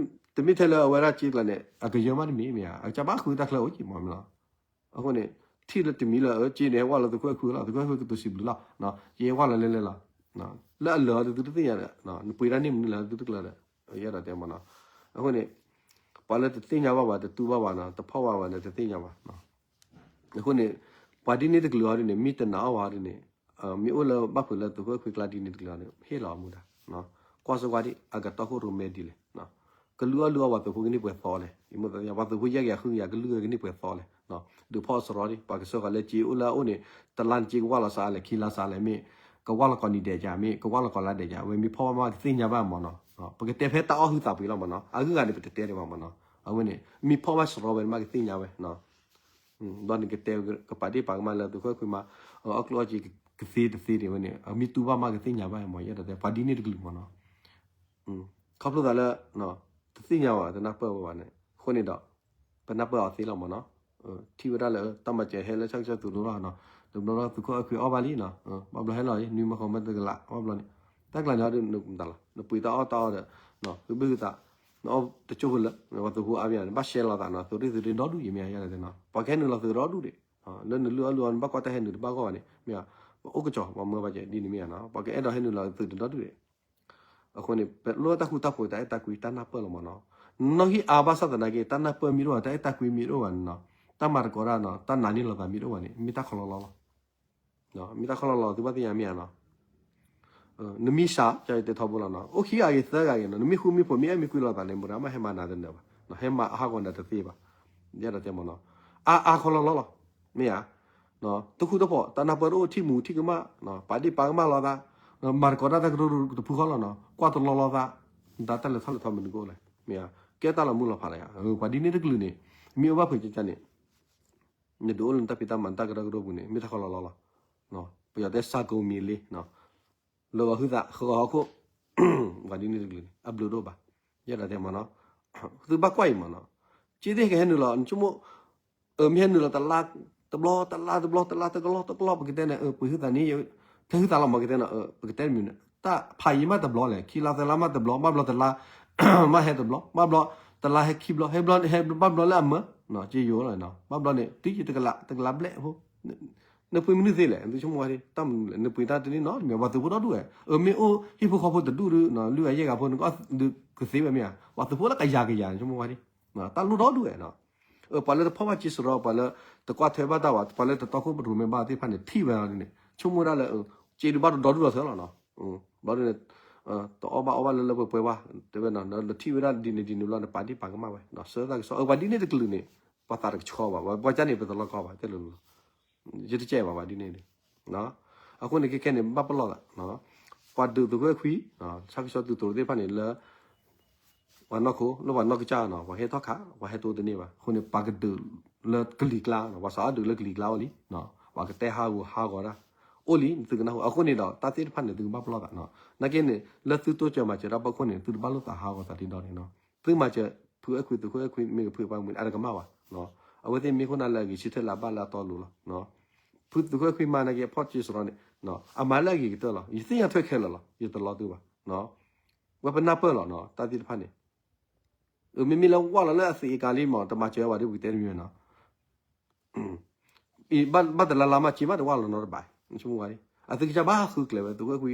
တမ့ၢ်ထဲလၢအဝဲဒၣ်က့ကျါန့ၣ် အကယၢမးတမံၤမ့ၢ်ဧါ အကစၢ်ဘၣ်ဃုတၢ်ချၢအိၣ်က့မးမ့ၢ်လီၤ. အဃိန့ၣ် ထံၣ်လၢတမံၤလၢအက့န့ၣ် ဟဲဝဲလီၤသုးခိၣ်အဲၣ်ခွံလီၤ သုးခိၣ်အဲၣ်ခွံကတိၤစံးဘျုးလီၤ က့ဟဲဝဲလီၤလဲၤလဲၤလီၤ လၢအလၢာ်အီၤသုတသ့ၣ်ညါဒီး နပှ့ၤတၢ်န့ၢ်မနုၤလၢသုတကျၢၤဒီး ယဲဒၣ်တဲမးနီၤ. အဃိန့ၣ် ပှၤလၢတသ့ၣ်ညါဘၣ်ဘၣ် တတူၢ်ဘၣ်ဘၣ်နီၤ တဖီၣ်ဘၣ်ဘၣ်န့ၣ် တသ့ၣ်ညါဘၣ် အဃိန့ၣ် ပှၤဒ်န့ၣ်တကလုာ်အီၤဒ်န့ၣ် မ့ၢ်တနာ်အီၣ်ဘၣ်ဒ်န့ၣ် မ့ၢ်အိၣ်လၢဘၣ်ဖုးလၢသုးခိၣ်အဲၣ်ခွံကျါဒ်န့ၣ်တကလုာ်အီၤန့ၣ် ဟ့ၣ်လီၤအမူဒါ ကွၢ်စ့ၢ်ကီးဒ် အကတီၢ်ခိၣ်ရိၣ်မဲဒ်လဲၣ် ကလုၢ်အီၣ်လုၢ်အီပှၤသုးဖိကန့ၢ်ပှဲၤသီလဲၣ် ပှၤသုးဖိယဲၢ်ကယၤဃုကယၤကလုၢ်ကန့ၢ်ပှဲၤသီလဲၣ် ဒုးဖီၣ်စရီဒ် ပှၤကစၢၢ်ဃာ်လၢက့အိၣ်လၢအအိၣ်န့ၣ် တလါန့ၣ်က့ကဝၢ်လီၤစးလဲၣ် ခံလါစးလဲၣ် မ့ၢ်ကဝၢ်လီၤကိးနံၤဒဲးကမ့ၢ် ကဝၢ်လီၤကိးလါဒဲးက အဝဲမ့ၢ်ဖီၣ်ဘၣ်မးကသ့ၣ်ညါဘၣ်မးနီၤ ပကတဲဖဲတၢ်အီၣ်ဟုသးပှ့ၤလီၤမးနီၤ အဂုၤအဂၤန့ၣ် ပတတဲဒံးဘၣ်မးနီၤ အဝဲန့ၣ် မ့ၢ်ဖီၣ်ဘၣ်စရီဝဲန့ၣ်မးကသ့ၣ်ညါဝဲ ဒီးနကတဲကပာ်ဒ့ၣ်ပာ်ကမၣ်လၢသုးခိၣ်အဲၣ်ခွံမး အီၣ်ကျိၣ်အီၣ်စ့ကသ့တသ့ဒံးဝဲန့ၣ် အမ့ၢ်တူၢ်ဘၣ်မးကသ့ၣ်ညါဘၣ်မး ယဲဒၣ်တဲ ပှၤဒ်န့ၣ်တကလုာ်မးနီၤ ခီဖျိသးလၢ တသ့ၣ်ညါဘၣ် တနၢ်ပၢၢ်ဝဲဘၣ်န့ၣ် အဃိန့ၣ်ဒီး ပနၢ်ပၢၢ်အီၤသ့လီၤမးနီၤ ထံၣ်ဝဲဒၣ်လၢတၢ်မၤစၢၤဟဲလၢဆၣ်ကစၢၢ်သုးလိလီၤနီၤ တဘျီဘျီသုးခိၣ်အဲၣ်ခွံအီၣ်ဘၣ်လံနီၤ ဘၣ်ဘျီဟဲလီၤ နွံမၢဃိးမၢတကလး ဘၣ်ဘျီန့ၣ် တၢ်ကျါန့ၣ်အီၤဒ်နမတၤလီၤ နပှ့ၤတၢ်အီၣ်တၢ်အီဒီး သုဘ့ၣ်သုသး နအီၣ်တကၠိဖိလၢ ပှၤသုးဖိအါမ့ၢ် နဘၣ်ရှဲလီၤသးနီၤ သုးရ့ၣ်သုးရ့ၣ်ဒီဒူၣ်ယမ့ၢ်ယဲဒၣ်တဲနီၤ ပှၤကဟဲနုာ်လီၤသုးဒီဒူၣ်ဒံး လၢနလုၢ်အီၣ်လုၢ်အီနဘၣ်ကွၢ်တၢ်ဟဲနုာ်တဘၣ်ဂီၢ်ဘၣ်န့ၣ် မ့ၢ်ဧါ, ပအိၣ်ကစီၤ ပှၤမၢဘၣ်ကဲဒ်န့ၣ်မ့ၢ်ဧါနီၤ, ပှၤကအဲၣ်ဒိးဟဲနုာ်လီၤသုးတဒီဒူၣ်ဒဲး. အဃိန့ၣ် ပလိၣ်တၢ်ဃူတၢ်ဖိး တၢ်အဲၣ်တၢ်ကွံ တၢ်နၢ်ပၢၢ်လီၤမ့ၢ်နီၤ. နီၣ်ဂံၢ်အါဘၣ်ဆၣ်သနာ်က့ တၢ်နၢ်ပၢၢ်မ့ၢ်တအိၣ်ဘၣ် တၢ်အဲၣ်တၢ်ကွံမ့ၢ်တအိၣ်ဘၣ်န့ၣ်နီၤ, တၢ်မၤသကိးတၢ်နီၤ တၢ်နာ်န့ၢ်လိာ်သးမ့ၢ်တအိၣ်ဘၣ်န့ၣ် မ့ၢ်တၢ်ခီလီလီလီၤ. မ့ၢ်တၢ်ခီလီလီ သုဘၣ်သ့ၣ်ညါမ့ၢ်ဧါနီၤ. နမ့ၢ်စး ကတဲထီဘိလီၤနီၤ, အိၣ်ခံဂၤဂ့ၤသၢဂၤဂ့ၤနီၤ, နမ့ၢ်ဃူမ့ၢ်ဖိး မ့ၢ်အဲၣ်မ့ၢ်ကွံလိာ်သးန့ၣ် မိၢ်ဒၣ်မ့ၢ်ဟဲမၤနၤတနၢၤဘၣ်, ဟဲမၤအဟးဂီၤနၤတသ့ဘၣ်. ယအဲၣ်ဒိးတဲမ့ၢ်နီၤ, အါအါခီလီလီလီၤ. မ့ၢ်ဧါ, တၢ်ဃူတၢ်ဖိး တၢ်နၢ်ပၢၢ်တအိၣ် ထံၣ်မူထံၣ်ကမၣ်, ပာ်ဒ့ၣ်ပာ်ကမၣ်လိာ်သး, မၤသကိးတၢ်တၢ်ကရၢကရိတဖုဃီလီၤနီၤ, ကွၢ်တလီလီသး, တၢ်တၢ်လဲၤထီၣ်လဲၤထီမနုၤကအိၣ်လဲၣ်. မ့ၢ်ဧါ, ကဲတၢ်လီၤမုၢ်လီၤဖးလၢယၤ, ပှၤဒ်န့ၣ်တကလုာ်န့ၣ် မ့ၢ်အိၣ်ဘၣ်ဖုးကကန့ၣ် နဒုးအိၣ်လၢနတၢ်ဖံးတၢ်မၤတၢ်ကရၢကရိပူၤန့ၣ် မ့ၢ်တၢ်ခီလီလီလီၤ. ပယီၤတဲ စးကိးမံၤလ့ လၢဂီၤဟုသး ဃၢၤဂီၤဟီၣ်ခိၣ်, ပှၤဒ်န့ၣ်တကလုာ်န့ၣ် အဘျုးတအိၣ်ဘၣ်. ယအဲၣ်ဒိးတဲမ့ၢ်နီၤ, သုဘၣ်ကွၢ်အံၤမ့ၢ်နီၤ, က့သ့ၣ်ကဟဲနုာ်လီၤ နဆိကမိၣ်, မ့ၢ်ဟဲနုာ်လီၤတလါတဘျီ တလါတဘျီ တလါတကလီၢ်တကလီၢ် ပကတဲန့ၣ် ပှ့ၤဟုသးန့ၣ်, ထဲဟုသးလီၤမ့ၢ်ကတဲနီၤ, ပကတဲတမံၤန့ၣ် တၢ်ဖးယံၤမးတဘျီလဲၣ် ခံလါသၢလါမးတဘျီ ဘၣ်ဘျီတလါ မးဟဲတဘျီ ဘၣ်ဘျီ တလါဟဲခံဘျီ ဟဲဘျီ ဟဲဘၣ်ဘျီလၢအမၢ, ကယိလီၤ, ဘၣ်ဘျီန့ၣ် တုၤယံၤတကလး တကလးဘျဲၣ်ဖိ နပှ့ၤမနုၤသ့လဲၣ် သုဆိကမိၣ်ဝဲဒၣ် တၢ်မနုၤလဲၣ် နပှ့ၤတၢ်တန့ၢ်နီတမံၤ ပှၤသုးဖိဒီဒူၣ်ဝဲ, အမ့ၢ်အိၣ်ဟံၣ်ဖိဃီဖိတဒူၣ်ဒီး လွံၢ်ဂၤယဲၢ်ဂၤဖိ နကသ့ဝဲမ့ၢ်ဧါ, ပှၤသုးဖိလၢကယၤကယၤ နဆိကမိၣ်ဝဲဒၣ်, တၢ်လိၣ်ဒီဒူၣ်ဝဲနီၤ, ပှၤလၢတဖီၣ်ဘၣ်က့စရီ ပှၤလၢ တကွၢ်ထွဲဘၣ်တၢ်ဝဲ ပှၤလၢတတီခိၣ်ပရိၤမဲာ်ဘၣ်သ့ၣ်တဖၣ်န့ၣ် ထံၣ်ဝဲအီၤဒ်န့ၣ် ဆိကမိၣ်ဝဲဒၣ်လၢ က့ဒုးဘၣ်တဒီဒူၣ်ဒီးသၢလီၤနီၤ, ဘျီဒ်န့ၣ် တအီၣ်ဘၣ်အီဘၣ်လၢလၢပှဲၤပှဲၤဘၣ် တဲဝဲနီၤ လၢထံၣ်ဝဲဒၣ်ဒ်န့ၣ်ဒ်န့ၣ်ဘျီန့ၣ် ပာ်ဒ့ၣ်ပာ်ကမၣ်ဝဲ ဆှၢတၢ်ကစီၣ် အပှၤဒ်န့ၣ်တကလုာ်န့ၣ် ပှၤသးတကဆှီဘၣ် ပှၤကန့ၣ် ပတလီၤကီဘၣ် တဲလိၤလိၤ ယတကဲဘၣ်ပှၤဒ်န့ၣ်န့ၣ်, အဃိန့ၣ် ခဲခဲန့ၣ် ဘၣ်ပလီၢ်သး, ပှၤဒုးသုးခိၣ်အဲၣ်ခွံ ဆၣ်ကဆီသုးတရိးသ့ၣ်တဖၣ်န့ၣ်လၢ ပှၤနီၢ်ခိ လၢပှၤနီၢ်ကစၢ်နီၤ ပှၤဟဲထီၣ်ခး ပှၤဟဲတိတန့ၢ်ဘၣ် အဃိန့ၣ် ပှၤကဒုးလၢကလံၤကျါနီၤ ပှၤစးအီၣ်ဒုးလၢကလံၤကျါအိၣ်လံ, ပှၤကတဲဟးဂူာ်ဟးဂီၤတၢ် အိၣ်လံ သုကနၢ်ဟူ အဃိန့ၣ်ဒီး တၢ်သ့ၣ်တဖၣ်န့ၣ် သုကဘၣ်ပလီၢ်သးနီၤ, နာ်က့န့ၣ် လၢသုတိစၢၤမၤစၢၤတၢ်ဖီခိၣ်န့ၣ် သုတဘၣ်လိာ်သးဟးဂီၤသးဒ်ဒီးန့ၣ်နီၤ, သုမၤစၢၤ ဖုအဲၣ်ခွံ သုးခိၣ်အဲၣ်ခွံ မ့ၢ်ကဖုပှၤမုၢ်န့ၣ် အတကမၣ်ဘၣ်, အဝဲသ့ၣ်မ့ၢ်ခိၣ်နၢ်လၢအဂ့ၤဆၢထၢၣ်လၢအဘၣ်လၢအတီအလိၤလီၤ, ဖုသုးခိၣ်အဲၣ်ခွံမၤနာ်က့အဖီၣ်က့စရီန့ၣ် အမၤလၢအဂ့ၤကတၢၢ်လီၤ ယသ့ၣ်ညါထွဲခဲလၢာ်လီၤ ယတလီၤသုဘၣ်, ဝဲပနၢ်ပၢၢ်လီၤနီၤ တၢ်သ့ၣ်တဖၣ်န့ၣ်, မ့မ့ၢ်လၢဝၢ်လီၤလၢအသံးအကာ်လံမး တမၤစၢၤဝဲဒ်ပကတဲတမံၤနီၤ ဘၣ်တလါလါမး က့မးတဝၢ်လီၤနီတဘၣ်, ဆိကမိၣ်ဝဲ, အသုကစၢ်ဘၣ်ဃုကျဲၤဝဲ သုးခိၣ်အဲၣ်ခွံ,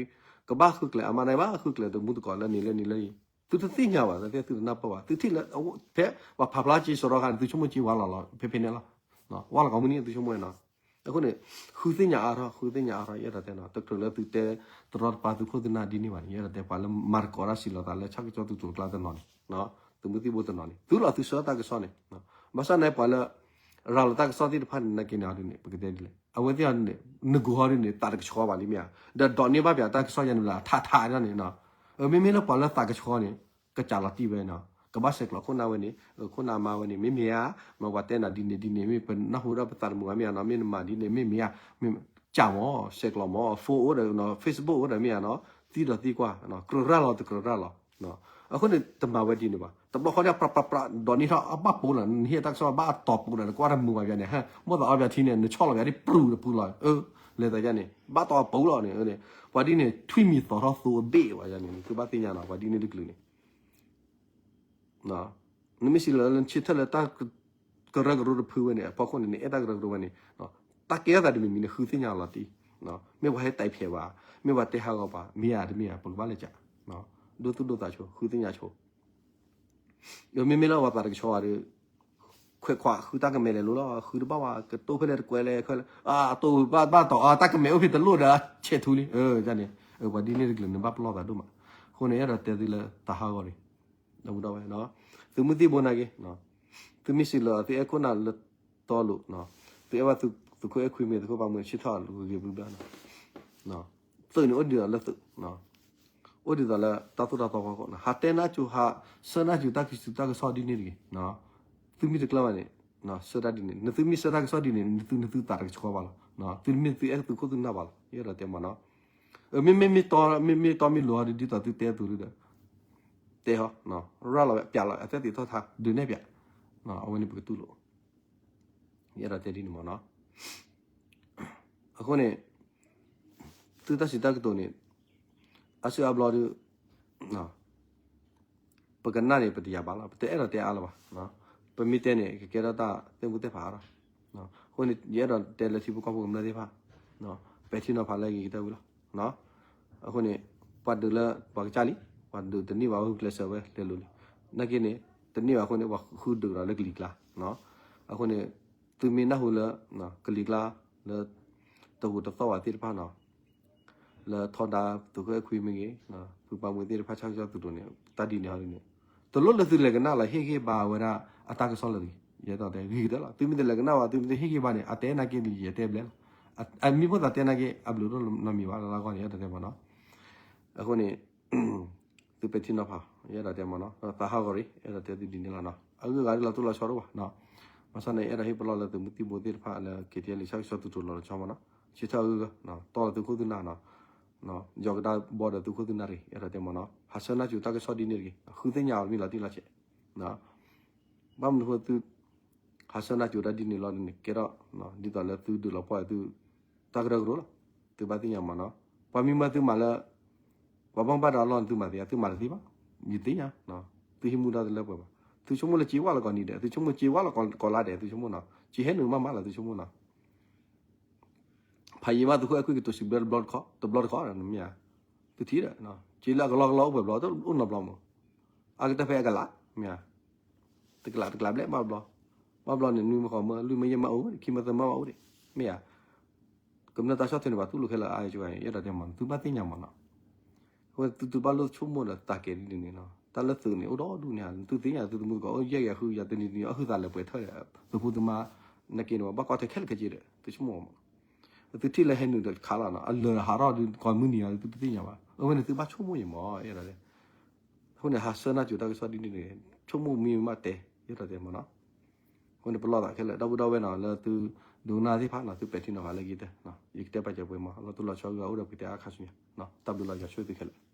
ကဘၣ်ဃုကျဲၤ အမၤန့ၣ်ဘၣ်ဃုကျဲၤ တမူတကိးလၢန့ၣ်လၢန့ၣ်လၢအံၤ, သုတသ့ၣ်ညါဘၣ် သုတၢ်ပၢၢ်ဘၣ် သုထံၣ်လၢ ဖဲပှၤဖးဖျါက့စရီခါန့ၣ် သုဆိကမိၣ်က့ဝၢ်လီၤလီၤ ဖဲဖဲန့ၣ်လီၤ, ဝၢ်လီၤကိးမုၢ်နံၤ သုဆိကမိၣ်နီၤ, အဃိန့ၣ် ဃုသ့ၣ်ညါအါထီၣ် ဃုသ့ၣ်ညါအါထီၣ် ယအဲၣ်ဒိးတဲနီၤ တကြၢးလၢသုတဲတရီတပါသုးခိၣ်သုးနၢ်ဒ်န့ၣ်ဘၣ်န့ၣ် ယအဲၣ်ဒိးတဲပှၤလၢမၤသကိးတၢ်စံးလီၤသးလၢဆၣ်ကဆီသုးတရိးကျါတနီၤန့ၣ် သုးမုၢ်သံၣ်ဘိတနီၤန့ၣ် သုလီၤသုဆှၢတၢ်ကစီၣ်န့ၣ်, ဘၣ်ဆၣ်န့ၣ်ပှၤလၢ ရၤလီၤတၢ်ကစီၣ်သ့ၣ်တဖၣ်န့ၣ် နာ်က့န့ၣ်အီၤဒ်န့ၣ် ပကတဲဒ်လဲၣ် အဝဲသ့ၣ်အီၤဒ်န့ၣ် နဂိၤဟီဒ်န့ၣ် သးတကဆှီဘၣ်လံမ့ၢ်ဧါ, ဒီးဒိးန့ၢ်ဘၣ်ပှၤတၢ်ကစီၣ်ယါန့ၣ်လၢထးထးဒ်န့ၣ်နီၤ, မ့မ့ၢ်လၢပှၤလၢသးကဆှီန့ၣ် ကစးလီၤတံၢ်ဝဲနီၤ, ကဘၣ်ဆဲးကျိးခိၣ်နၢ်ဝဲန့ၣ် ခိၣ်နၢ်မါဝဲန့ၣ် မ့မ့ၢ်ဧါ, မ့ၢ်ပှၤတဲနၤဒ်န့ၣ်ဒ်န့ၣ် မ့ၢ်ပနၢ်ဟူဒီးပသးတမုာ်ဘၣ်မ့ၢ်ဧါနီၤ, မ့ၢ်နမၤဒ်န့ၣ် မ့မ့ၢ်ဧါ, မ့ၢ်ကၢ်မး ဆဲးကျိးမး phone အိၣ်ဒီး Facebook အိၣ်ဒီးမ့ၢ်ဧါနီၤ, သံဒီးသံကွၢ် ကြၢးရၤလီၤတကြၢးရၤလီၤ အဃိန့ၣ် တမၤဝဲဒ်န့ၣ်ဘၣ်. တဘျီဃီန့ၣ် ပြးပြးပြး ဒိးန့ၢ်ထီၣ်အဘၣ်ပိာ်လီၤ, နဟ့ၣ်တၢ်ကစီၣ်ဘၣ်အတီၤပိာ်ဒီး နကွၢ်တမုာ်ဘၣ်ဘၣ်န့ၣ်, မိၣ်သးအီၣ်ဘၣ်ထံန့ၣ် နဆီၣ်လီၤဘၣ်ဒ်ပြူၤတပူၤလီၤ, လဲၤသးယါန့ၣ် ဘၣ်တီၤပိာ်လီၤန့ၣ်, ပှၤဒ်န့ၣ် ထွံၣ်မံၤသီထီၣ်သိအဘ့ၣ်ဝဲယါန့ၣ် သုဘၣ်သ့ၣ်ညါနီၤ ပှၤဒ်န့ၣ်တကလုာ်န့ၣ် နမ့ၢ်စံးလီၤလၢနဆၢထၢၣ်လၢတၢ်ကရၢကရိတဖုဝဲန့ၣ် အဖီခိၣ်န့ၣ် နအဲၣ်တၢ်ကရၢကရိဝဲန့ၣ်, တၢ်ကဲထီၣ်သးတမံၤမံၤန့ၣ် ဃုသ့ၣ်ညါလီၤတံၢ်, မ့ၢ်ပှၤဟဲတဲဖျဲးဘၣ်, မ့ၢ်ပှၤတဲဟးဂီၤပှၤ မ့ၢ်ဧါတမ့ၢ်ဧါ ပကဘၣ်လဲၤကး, ဒိသူၣ်ဒိသးဆိ ဃုသ့ၣ်ညါဆိ မ့မ့ၢ်လၢပှၤသးတကဆှီဘၣ်ဒီး ခွဲးခွးဃုတၢ်ကမဲာ်လဲၤလိၤလီၤ, ဃုတဘၣ်ဘၣ် ကတိၢ်ဖဲလဲၣ်တကွဲလဲၣ် အတိၢ်ဘၣ်ဘၣ်တီၤ တၢ်ကမဲာ်အိၣ်ဖဲတလိၣ်ဒီး ဆဲးထူလံ, န့ၣ် ပှၤဒ်န့ၣ်တကလုာ်န့ၣ် ဘၣ်ပလီၢ်သးဒိၣ်မး, အဃိန့ၣ် အဲၣ်ဒိးတဲသုလၢသးဟးဂီၤန့ၣ် ဒီပုၢ်ဒီဝဲၢ်, သုးမုၢ်သံၣ်ဘိနာ်က့, သုမ့ၢ်စံးလီၤ သုအဲၣ်ခိၣ်နၢ်လၢတီလိၤ, သုအဲၣ်ဘၣ်သုးခိၣ်အဲၣ်ခွံမ့ၢ်သုးခိၣ်ပာ်မူ ဆၢထၢၣ်ဂ့ၤဂ့ၤဘျုးဘျုး, သုးန့ၣ်အိၣ်ဒ်သိးလၢသုး, အိၣ်ဒ်သိးလၢတၢ်သိၣ်တၢ်သီဖီခိၣ်, ဟးတဲနၢ်စူၤ ဟးဆှၢနၢ်စူၤတၢ်ကစူၤတၢ်ကစီၣ်ဒ်န့ၣ်တဂ့ၤ, သုမ့ၢ်တကျၢၢ်ဘၣ်န့ၣ် ဆှၢတၢ်ဒ်န့ၣ်, နသုမ့ၢ်ဆှၢတၢ်ကစီၣ်ဒ်န့ၣ် နသု နသုသးတကဆှီဘၣ်လီၤ, သုမ့ၢ်သုအဲၣ်သုးခိၣ်သုးနၢ်ဘၣ်လီၤ, ယအဲၣ်ဒိးတဲမးနီၤ, မ့မ့ၢ်မ့ၢ်တီမ့ၢ်တီမ့ၢ်လိၤဟီဒ်သိးသုတဲအသိးဒီး တဲဟီ, ရၤလီၤဝဲပျးလီၤ အသဲသ့ၣ်ထီၣ်ထါ ဒုးနဲၣ်ပျး, အဝဲန့ၣ်ပကတူၢ်လိာ်, ယအဲၣ်ဒိးတဲဒ်န့ၣ်မးနီၤ, အဃိန့ၣ် သုတၢ်စံးတၢ်ကတိၤန့ၣ် အါစုအါဘျီဒီး ပကနၣ်န့ၣ် ပတယာ်ဘၣ်လီၤ, ပတအဲၣ်ဒိးတဲအါလၢၤဘၣ်, ပမ့ၢ်တဲန့ၣ် ကကဲထီၣ်တၢ်သ့ၣ်မူသ့ၣ်ဖးအါထီၣ်, အဃိန့ၣ် ယအဲၣ်ဒိးတဲလၢထံဖိကီၢ်ဖိကမျၢၢ်သ့ၣ်တဖၣ် ပဲာ်ထံနီၤဖးလၢအဂ့ၤကတၢၢ်ဝံၤလီၤ. အဃိန့ၣ် ပှၤဒုးလၢပှၤကစၢ်လံ, ပှၤဒုးတန့ၢ်ဘၣ်ဝဲ ဂုာ်ကျဲးစၢးဝဲလဲၤလိၤလံ. နာ်က့န့ၣ် တန့ၢ်ဘၣ်အဃိန့ၣ် ပှၤဃုဒုးဒီးလၢကလံၤကျါ. အဃိန့ၣ် သုမ့ၢ်နၢ်ဟူလၢ ကလံၤကျါ လၢ တဂိာ်တသီၣ်ဘၣ်သ့ၣ်တဖၣ်နီၤ လၢထီဒါသုးခိၣ်အဲၣ်ခွံမ့ၢ်ဂ့ၤ, ဖုပှၢ်မုၢ်သ့ၣ်တဖၣ်ဆၣ်ကစီၣ်သုးတိၤန့ၣ် တၢ်ဒ်န့ၣ်ဟီဒ်န့ၣ် တလိၣ်လၢသုလဲၤကနၣ်လီၤ ဟ့ၣ်ဂံၢ်ဘါဝဲဒၣ်အတၢ်ကစီၣ်လၢတဂ့ၤ. ယဲဒၣ်တဲဂ့ၤကတၢၢ်လီၤ. သုမ့ၢ်တလဲၤကနၣ်ဘၣ် သုမ့ၢ်တဟ့ၣ်ဂံၢ်ဘါန့ၣ် အတဲနာ်က့န့ၣ် ယတဲဘျဲလီၤ. အမ့ၢ်ဖိသးတဲနာ်က့ အဘျုးဒိၣ်နီတမံၤဘၣ်လၢအဂီၢ်န့ၣ် ယဲဒၣ်တဲမ့ၢ်နီၤ. အဃိန့ၣ် သုပဲာ်ထံနီၤဖး ယဲဒၣ်တဲမ့ၢ်နီၤ သးဟးဂီၤရံ အဲၣ်ဒိးတဲသုဒ်န့ၣ်လီၤနီၤ. အဂုၤအဂၤဒ်လီၤတိၢ်လီၤဆီဒိၣ်ဘၣ်. ဘၣ်ဆၣ်န့ၣ် အဲၣ်ဒိးဟ့ၣ်ပလီၢ်လၢသုးမုၢ်သံၣ်ဘိသ့ၣ်တဖၣ်လၢ က့ၤထံလံၤဆၣ်ကစီၣ်သုးတိၤလီၤလီၤဆီမ့ၢ်နီၤ. ဆၢထၢၣ်အဂုၤအဂၤ တီလီၤသုးခိၣ်သုးနၢ်နီၤ. ယီၤကဒါဘီဒီးသုးခိၣ်သုးနၢ်ရံ အဲၣ်ဒိးတဲမ့ၢ်နီၤ ဟးဆၢနၢ်စူၤတၢ်ကစီၣ်ဒ်န့ၣ်တဂ့ၤ ဃုသ့ၣ်ညါအီၤတမံၤလီၤတံၢ်လီၤဆဲး ဘၣ်မနုၤဃိသု ဟးဆၢနၢ်စူၤတၢ်ဒ်န့ၣ်လီၤန့ၣ် ကဲထီၣ် ဒ်သိးလၢသုဒုးလီၤပှီၢ်သု တၢ်ကရၢကရိလီၤ. သုဘၣ်သ့ၣ်ညါမ့ၢ်နီၤ. ပှၤမံမၢသုမၤလၢ ပှၤဘၣ်ဘၣ်ဒီးအလီၢ်န့ၣ် သုမၤသ့ သုမၤတသ့ဘၣ်. ယသ့ၣ်ညါ သုဟံးမူဒါတလၢပှဲၤဘၣ်. သုဆိကမိၣ်လၢက့ဝါလီၤကိးနံၤဒဲး သုဆိကမိၣ်က့ဝါလီၤကိးလါဒဲး သုဆိကမိၣ်နီၤ က့ဟဲနုာ်မးမးလီၤ သုဆိကမိၣ်နီၤ. ဖးယံာ်မးသုးခိၣ်အဲၣ်ခွံကတိၤစံးဘျုးတဘျီတခီ တဘျီတခီ မ့ၢ်ဧါ. သုထံၣ်ဒီး က့လၢအကလီကလီအိၣ်ပှဲၤဘျီ တအိၣ်နီတဘျီမ့ၢ် အကတၢၢ်ဖဲအကလး မ့ၢ်ဧါ. တကလးတကလးဘျဲၣ်ဘၣ်ဘျီ ဘၣ်ဘျီန့ၣ် နွံမ့ၢ်ဃီမ့ၢ် လွံၢ်မ့ၢ်ယဲၢ်မ့ၢ်အိၣ် ခံမ့ၢ်သၢမ့ၢ်ဘၣ်အိၣ်ဒံး မ့ၢ်ဧါ. ကမျၢၢ်တၢ်ဆီၣ်ထွဲန့ၣ် ပှၤတူၢ်လိာ်ခဲလၢာ်အါယကဲ ယအဲၣ်ဒိးတဲမ့ၢ်နီၤ သုဘၣ်သ့ၣ်ညါမ့ၢ်နီၤ. အဃိသုသုဘၣ်လိၣ်ဆိကမိၣ်ဒီးသးကဲဒ်န့ၣ်နီၤ တၢ်လၢသုးန့ၣ် အိၣ်ဒီဒူၣ်န့ၣ် သုသ့ၣ်ညါသုသမူသကိးအိၣ်ယဲၢ်ဂၤဃုယၤတနံၤတနံၤ အဟုသးလၢပှဲၤထၢၣ်ဒီး သုးဖိသုမါ နာ်က့န့ၣ် ဘၣ်ကွၢ်ထွဲခဲလၢာ်ခဲဆ့ဒီး သုဆိကမိၣ်မ့ၢ် သုထံၣ်လၢဟဲနုာ်ဒီးတခါလီၤနီၤ အလၢာ်ဟးထီၣ်ဒုးကိးမုၢ်နံၤအံၤ သုတသ့ၣ်ညါဘၣ် အဝဲန့ၣ်သုဘၣ်ဆိကမိၣ်အံၤမ့ၢ် ယအဲၣ်ဒိးတဲ အဃိန့ၣ် ဟးဆှၢနၢ်စူၤတၢ်ကစီၣ်ဒ်န့ၣ်န့ၣ် ဆိကမိၣ်မ့ၢ်မးတဲ ယအဲၣ်ဒိးတဲမ့ၢ်နီၤ. အဃိန့ၣ် ပလီၢ်သးခဲလၢာ် ဒီပုၢ်ဒီဝဲၢ်နီၤ လၢသုဒိကနၣ်သ့ၣ်တဖၣ်နီၤ သုပဲာ်ထံနီၤဖးလၢအဂ့ၤကတၢၢ် ယကတဲပာ်စၢၤပှဲၤမး လီၤတိၢ်လီၤဆီဂ့ၤဂ့ၤအိၣ်ဒီးပကတဲအါခါဆူညါ တၢ်ဘျုးလီၤယွၤဆိၣ်ဂ့ၤသုခဲလၢာ်